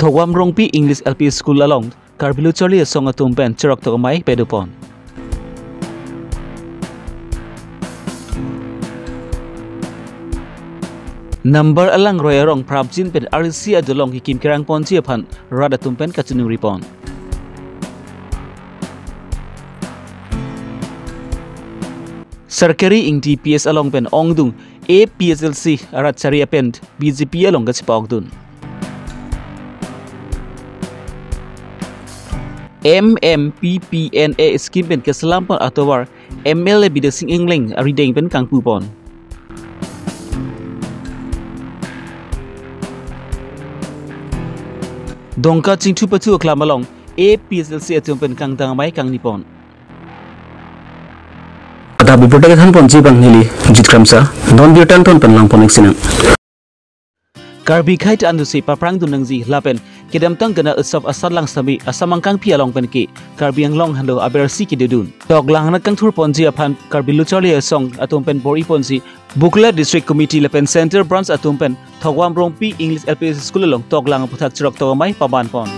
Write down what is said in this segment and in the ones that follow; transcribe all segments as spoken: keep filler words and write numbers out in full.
Thogwam Rongpi English L P School along Karbi Lo Charli Asong atum pen cheroktok amei padopon. Nambor Alangroi arong prapjin pen R C C adolong kekim kerangponji aphan rat atum pen kachiningri pon. Sarkari Ingti P S along pen ongdung A P H L C arat chari apen B J P along kachepa-okdun. M M P P N A scheme pen keselam pon atovar M L A Bidya Sing Engleng arideng pen kangpu pon. Dongka chingthu pathu aklam along A P H L C atum pen kangdang amei kangni pon. Adap report kethan ponji abang neli Jit Kramsa, non birta angton pen langpon-ik sinang. Karbi akhei ta andusi paprangdun nangji lapen kedamtang kena utsov asatlang sitame asamang kangpi along pen ke Karbi Anglong hando abersi kedodun. Toklang anat kangthur ponji aphan Karbi Lo Charli Asong atum pen bor-i ponji Bokajan District Committee lapen Center Branch atum pen Thogwam Rongpi English L P School along toklang aputhak cheroktok amei paman pon.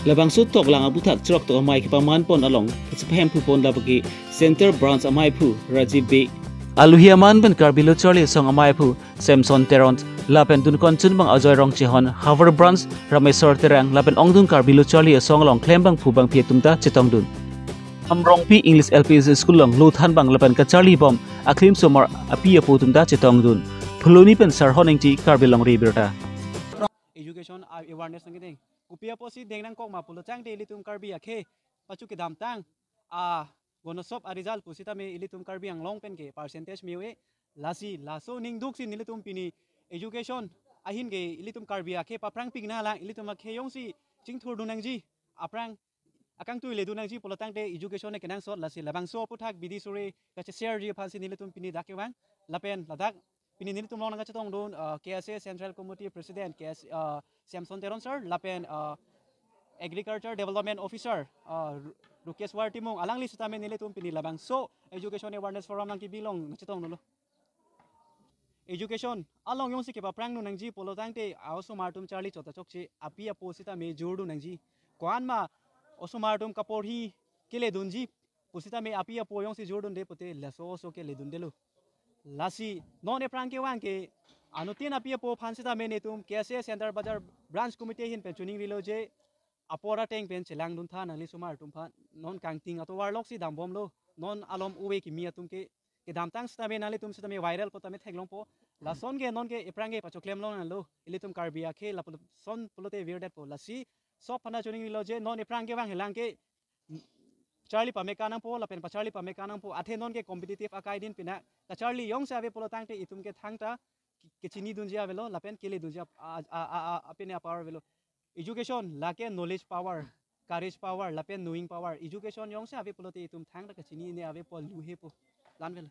Labangso toklang aputhak cheroktok amei kepaman pon along kachepahemphu pon lapuke Center Branch ameiphu Rajiv Bey, aluhi aman pen Karbi Lo Charli Asong ameiphu Samson Teron lapen dunkonchun abang Ajoy Rongchehon, Havar Branch Rameswar Terang lapen ongdung Karbi Lo Charli Asong along klembangphu bangphi atum ta chetongdun. Thogwam Rongpi English L P School along lo thanbang lapen kacharli bom aklim somar api apo atum ta chetongdun. Phuloni pen Sarhon Ingti, Karbi Longri Abirta. Education a-, awareness nangkedeng. Kopi apotsi deng nangkok ma pulo tangte ilitum Karbi akhei pachu kedamtang a gonosop a-result pusitame ilitum Karbi Anglong pen ke percentage me-o-e. Lasi laso ningduk si nelitum pini education ahin ke ilitum Karbi akhei paprangpik nanglang, ilitum akhei jongsi chingthurdun nangji, aphrang akangtui ledun nangji pulo tangte education ne kenangsot. Lasi labangso aputhak bidi suri kacheshare ji aphansi nelitum pini dak kevang. Lapen ladak pini nelitum along nangkachetongdun, uh, K S A Central Committee President K S, uh, Samson Teron sir, lapen, uh, Agriculture Development Officer, uh, Ru-, Rukeshwar Timung, alangli sitame nelitum pini labangso Education Awareness Forum nangkebi along nangchetongdunlo. Education along jongsi kepaprangdun nangji pulo tangte a-osomar atum charli chot ta chokche, api apo sitame jurdun nangji. Ko-an ma osomar atum kaporhi keledunji pusitame api apo jongsi jurdunde pute laso oso keledundelo. Lasi non ephrang kevang ke anuttin api apo aphan sitame netum K S A Center Bazar Branch Committee ahin pen chiningrilo je apor ateng pen chelangdun tha nangli osomar atum aphan. Non kangting atovar loksi dambomlo. Non alom ove kimi atum ke kedamtang sitame nanglitum sitame viral po tame theklongpo. Lason ke non ke ephrang ke pachoklem longnanglo. Ilitum Karbi akhei lapuson pulote virdetpo. Lasi sop aphan chiningrilo je non ephrang kevang helang ke charli pame kanangpo, lapen pacharli pame kanangpo. Athe non ke competitive akai din pina kacharli jongsi ave pulo tangte itum ke thangta ke-, kechinidunji avelo, lapen keledunji ap-, a, a, a, a, apine a-power avelo. Education lake knowledge power, courage power, lapen knowing power. Education jongsi ave pulote itum thangta kechinine avepo, luhepo. La-an avelo.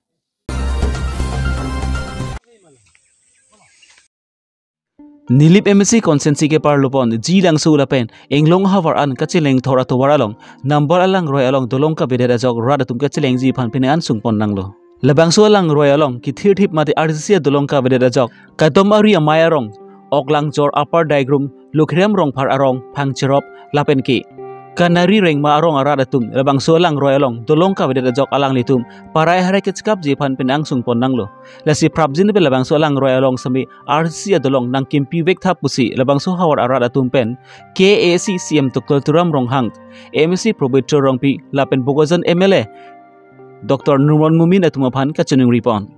Nilip M A C constituency keparlopon Jilangso lapen Inglong havar an kacheleng thor atovar along Nambor Alangroi along dolong kavedet ajok rat atum kachelengji aphan pini ansung ponnanglo. Labangso Alangroi along kethirthip mate R C C adolong kavedet ajok Kadom Ari amei arong, Oklangjor Upper Daigrum, Lokhiram Rongphar arong Phangcherop lapen ke Kanari Rengma arong arat atum labangso Alangroi along dolong kavedet ajok alanglitum parai harai kechekapji aphan pini ansung ponnanglo. Lasi prapjin pen labangso Alangroi along sitame R C C adolong nangkimpivek tha pusi labangso havar arat atum pen K A A C C M Doctor Tuliram Ronghang, M A C Pobitro Rongpi lapen Bokajan M L A Doctor Numal Momin atum aphan kachiningri pon.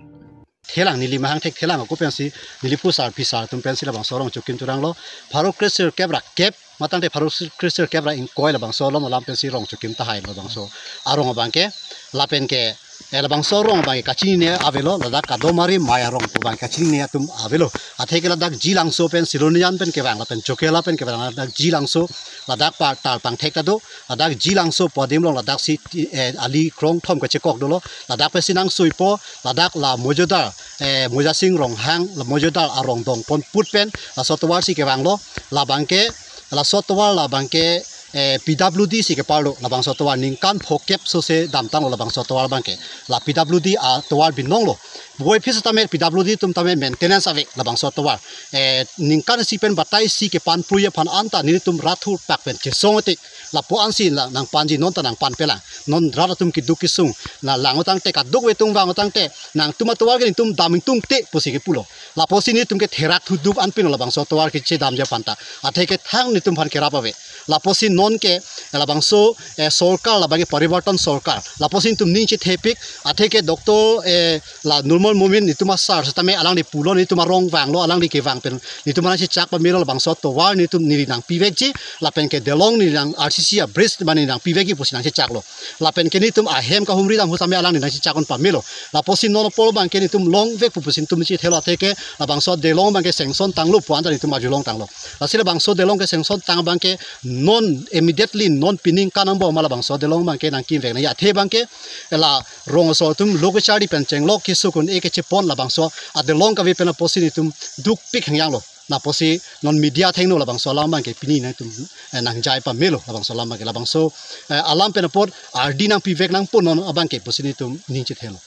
Thelang neli mahang thekthelang ako pensi neli phusar phisar atum pensi labangso rong chokim turanglo. Pharo kre sirkep ra kep matangte pharo kre sirkep ra ingkoi labangso alom alam pensi rong chokim tahai labangso arong abangke lapen ke, eh, labangso arong abangke kachinine avelo, ladak Kadom Ari amei arong pu abang kachinine atum avelo. Athe ke ladak Jilangso pen Silonijan pen kevang lapen Chokela pen kevang ladak Jilangso ladak pa tal pangthek ta do, ladak Jilangso pu adim along ladaksi, eh, ali krong thom kachekok dolo, ladak pensi nangsuipo, ladak la mojodar, eh, Mojasing Ronghang, la mojodar arong dongpon put pen, laso atovar si kevanglo, labangke, laso atovar labangke, eh, P W D si keparlo, labangso atovar ningkan phokep sose damtanglo labangso atovar abangke, la P W D atovar binonglo, Boi phis tame P W D atum tame maintenance ave labangso atovar. Eh, ningkan isi pen batai isi kepan pui aphan anta nelitum rat thurpak pen chesong ete. Lapu ansi la nangpanji non ta nangpanpelang. Non rat atum keduk kesung. La lang-o tangte kadokave atum vang-o tangte nangtum atovar ke nelitum dam ingtungte pusi kepulo. Lapusi nelitum ke therak thuduk anpin labangso atovar kechedamji aphanta. Athe ke thang nelitum aphan kerap ave. Lapusi non ke labangso, eh, sorkar labang ke parivartan sorkar. Lapusi nelitum ning chethepik. Athe ke doctor, eh, la Nur Momin nelitum asar setame alangli pulo, nelitum arong vanglo, alangli kevang pen nelitum nangchechak pamelo labangso atovar nelitum neli nangpivekji, lapen ke delong neli nang R C C a bridge mane nangpivekji pusi nangchechaklo. Lapen ke nelitum ahem kahumri dam hu setame alangli nangchechak un pamelo. Lapusi non apor abang ke nelitum longvek pu pusi nelitum chethelo, athe ke labangso delong abang ke sanction tanglo pu anta nelitum arjulong tanglo. Lasi labangso delong ke sanction tang abang ke non immediately non pining kanang bo ma labangso delong abang ke nangkimvek nangji, athe abang ke la rong asor atum lo kacharli pen chenglok kesung un-e kechepon labangso adelong kave pen apotsi nelitum dukpik hangyanglo. Lapusi non media athengno labangso alam abang ke pini nangtum, eh, nangjai pamelo labangso alam abang ke labangso, eh, alam pen apot ardi nangpivek nangpo non abang ke pusi nelitum ning chethelo.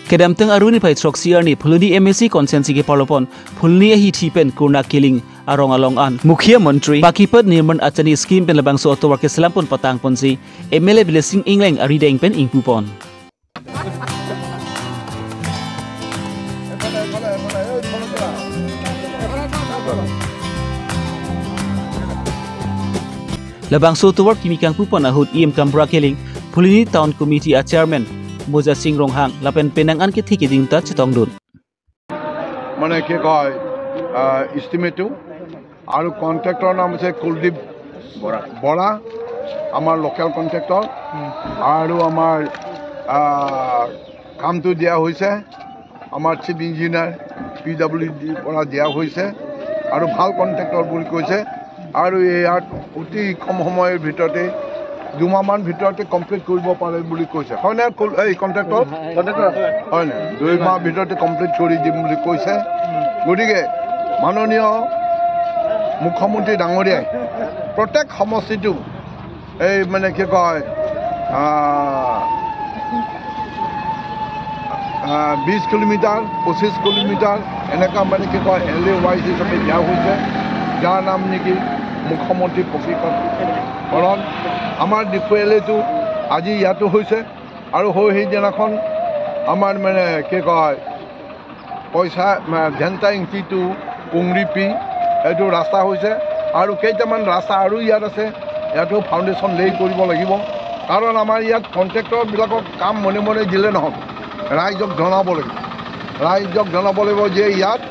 Kedamtang Aru niphai throksi arni Phuloni M A C constituency keparlopon Phuloni ahithi pen Kurna Kiling arong along an Mukhya Mantri Pakipat Nirman Achani scheme pen labangso atovar keselam pon patang ponsi M L A Blessing Engleng arideng pen ingpu pon. Labangso atovar kimi kangpu pon ahut E M Kamra Kiling, Phuloni Town Committee a Chairman Moja Sing Ronghang lapen penang an kethe keding ta chetongdun. মানে কি কয়, আহ, এষ্টিমেটো আৰু কণ্ট্ৰেক্টৰ নাম হৈছে কুলদীপ বৰা। বৰা, আমাৰ local contractor. আৰু আমাৰ, আহ, কামটো দিয়া হৈছে আমাৰ চিফ ইঞ্জিনিয়াৰ পি ডাব্লিউ ডিৰ পৰা দিয়া হৈছে আৰু ভাল কণ্ট্ৰেক্টৰ বুলি কৈছে। আৰু ইয়াত অতি কম সময়ৰ ভিতৰতে দুমাহমান ভিতৰতে কমপ্লিট কৰিব পাৰে বুলি কৈছে, হয়নে? কুল-, এই কণ্ট্ৰেক্টৰ? কণ্ট্ৰেক্টৰ। হয়নে? দুই মাহ ভিতৰতে কমপ্লিট কৰি দিম বুলি কৈছে। গতিকে মাননীয় মুখ্যমন্ত্ৰী ডাঙৰীয়াই প্ৰত্যেক সমষ্টিটো এই মানে কি কয়, আহ, আহ, বিশ কিলোমিটাৰ, পঁচিছ কিলোমিটাৰ এনেকুৱা মানে কি কয় এল এ ৱাইজ হিচাপে দিয়া হৈছে, যাৰ নাম নেকি মুখ্যমন্ত্ৰী পকীকৰণ। কাৰণ আমাৰ ডিফু এল এটো আজি ইয়াতো হৈছে আৰু হৈ সেইদিনাখন আমাৰ মানে কি কয় পইচা, আহ, ভেণ্টা ইংটি টু পুংৰিপি এইটো ৰাস্তা হৈছে আৰু কেইটামান ৰাস্তা আৰু ইয়াত আছে, ইয়াতো ফাউণ্ডেশ্যন লে কৰিব লাগিব। কাৰণ আমাৰ ইয়াত কণ্ট্ৰেক্টৰবিলাকক কাম মনে মনে দিলে নহ'ব, ৰাইজক জনাব লাগিব। ৰাইজক জনাব লাগিব যে ইয়াত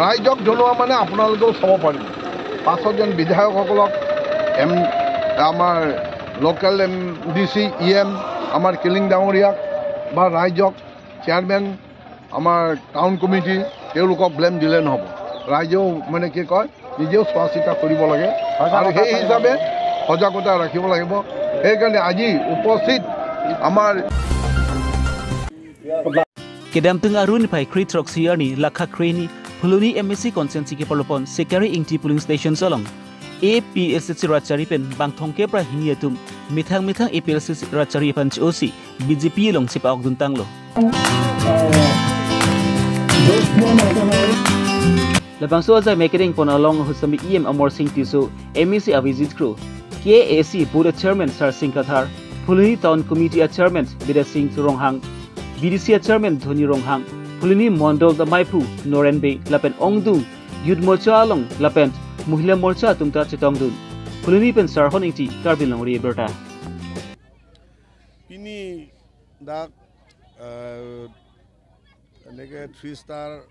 ৰাইজক জনোৱা মানে আপোনালোকেও চাব পাৰিব। পাছত যেন বিধায়কসকলক এম, আমাৰ local M D C, E M, আমাৰ কিলিং ডাঙৰীয়াক বা ৰাইজক, চেয়াৰমেন, আমাৰ টাউন কমিটি, তেওঁলোকক ব্লেম দিলে নহ'ব। ৰাইজেও মানে কি কয়, নিজেও চোৱা চিতা কৰিব লাগে আৰু সেই হিচাপে সজাগতা ৰাখিব লাগিব। সেইকাৰণে আজি উপস্থিত আমাৰ Kedamtang Aru niphai kre throksi arni lakha kre hini Phuloni M A C constituency keparlopon Sekari Ingti polling station along A P H L C ratchari pen bangthong kepra hini atum methang methang A P H L C ratchari aphan che-osi B J P along chepa-okdun tanglo. Labangso ajai mekering pon along ahut sami E M Amar Sing Tisso, M A C Abhijit Kro, K A A C Board Chairman Sarsing Kathar, Phuloni Town Committee a Chairman Bidya Sing Ronghang, B D C a Chairman Dhoni Ronghang, Phuloni Mondol ta maiphu Noren Bey lapen ongdung Youth Morcha along lapen Mohila Morcha atum ta chetongdun. Phuloni pen Sarhon Ingti, Karbi Longri Abirta. Pini dak, eh, eneke three star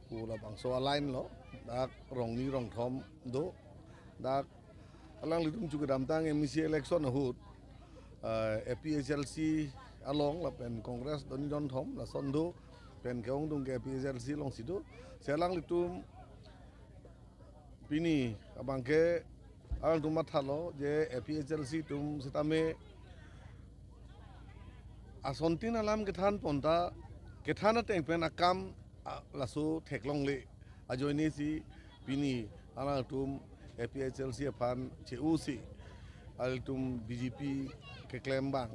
pu labangso a-line lo, dak rongni rongthom do, dak alanglitum chu kedamtang M A C election ahut, eh, A P H L C along lapen Congress doni donthom lason do, pen ke-ongdung ke A P H L C alongsi do, si alanglitum pini abangke alangtum mathalo je A P H L C atum sitame asontin alam kethan pon ta kethan ateng pen akam, a, laso theklongle ajoine si pini alangtum A P H L C aphan che-osi Alitum B J P keklem abang,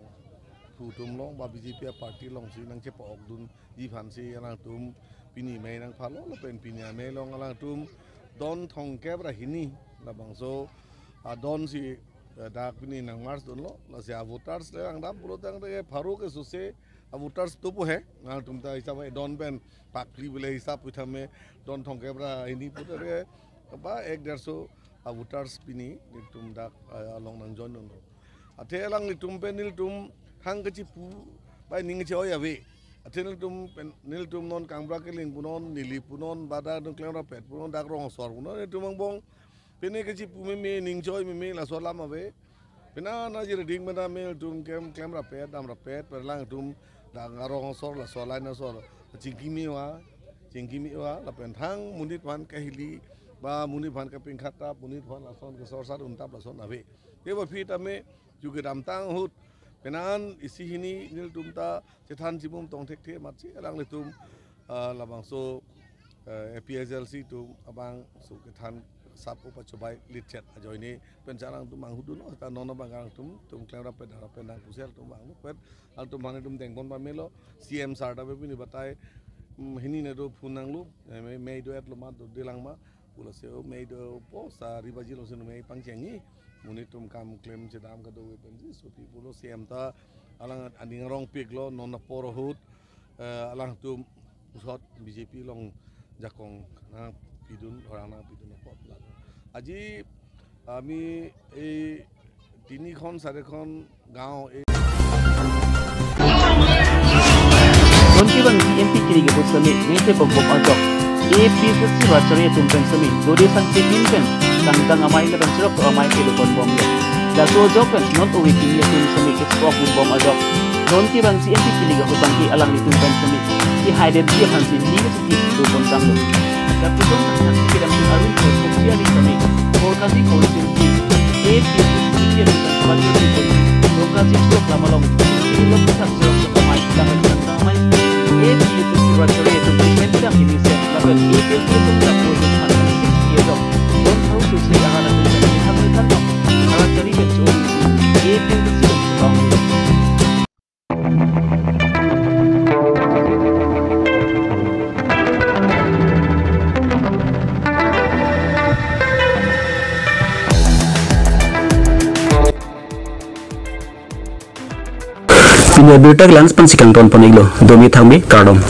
pu atum along ba B J P a-party alongsi nangchepa-okdunji aphansi alangtum pini amei nangphalo, lapen pini amei along alangtum don thomkep ra hini labangso adon si, eh, dak pini nang-march dunlo, lasi a-voters le rangdam pulo tangte pharo ke suse a-voters dopo he, alangtum ta hisap edon pen pakli bile hisap pu tame don thomkep ra hini putere ba ek derso a-voters pini nelitum dak, eh, along nang-join dunlo. Athe alanglitum pen nelitum hang kachipu ba ning kachi-oi ave. Athe nelitum pen, nelitum non Kangbra Keling punon, neli punon, ba dak nelitum klem rapet punon, dak rong asor punon, nelitum angbong pine kachipu meme, ning chi-oi meme, laso alam ave. Pine ana jir ding mena nelitum klem, klem rapet, dam rapet, pen alangtum dak arong asor, laso line asor chingki me-oi, chingki me-oi, lapen thang monit aphan kahili, ba monit aphan kapingkhat tap, monit aphan lason kesor sat untap lason ave. Te ba aphi tame ju kedamtang ahut, pine an isi hini nelitum ta chethan chimum tong thekthe amatsi alanglitum, ah, labangso, eh, A P H L C atum abang su kethan sap upa chubai litchet ajoine pen alangtum manghudunlo, ta non abang alangtum, tum klem rapet, dam rapet nang pusi alangtum manghudun pen alangtum aphan nelitum dengpon pamelo, C M sir ta pini batai, mm, hini ne do phone nanglo, eh, mei, mei do-etlo ma, dodelang ma, pu lasi o mei dopo, sari baji alongsi mei pangchengji. Monit atum kam klem chedam kadokave pensi, sopi pulo C M ta alang aning arongpiklo, non apor ahut, eh, alangtum usot B J P along jakong nangpidun, orang nangpidun apot la. Aji ami ei tinikhon sarikhon গাঁও এই Nonke bang G M P kiri ke pusami nite bok bok ajok A P H L C rachari atum pen sami dode sangse din pen tangtang amei lapen chirok amei kedo ponbomlo. Laso ajok pen non ove kimi atum sami kesok bom ajok. Nonke bang G M P kiri ke pusami alanglitum pen sami kehaidet ji aphansi ning kachiti do pontanglo. Lapuson tangtang kedam arum kosok ji ari sami Korkaji Council A P H L C kiri ke pusami Korkaji chirok lam along chirok pusat chirok sok amei tangtang amei A P H L C rachari atum pen tang ini se lapen A P H L C atum tak boleh tang ini se ajok. Don Tharu Tusri ahan atum pen tang ini tang rachari pen chori A P H L C atum tang. Pini abirta ke la-an pensi kangton pon-iklo, domi thangmi kardom.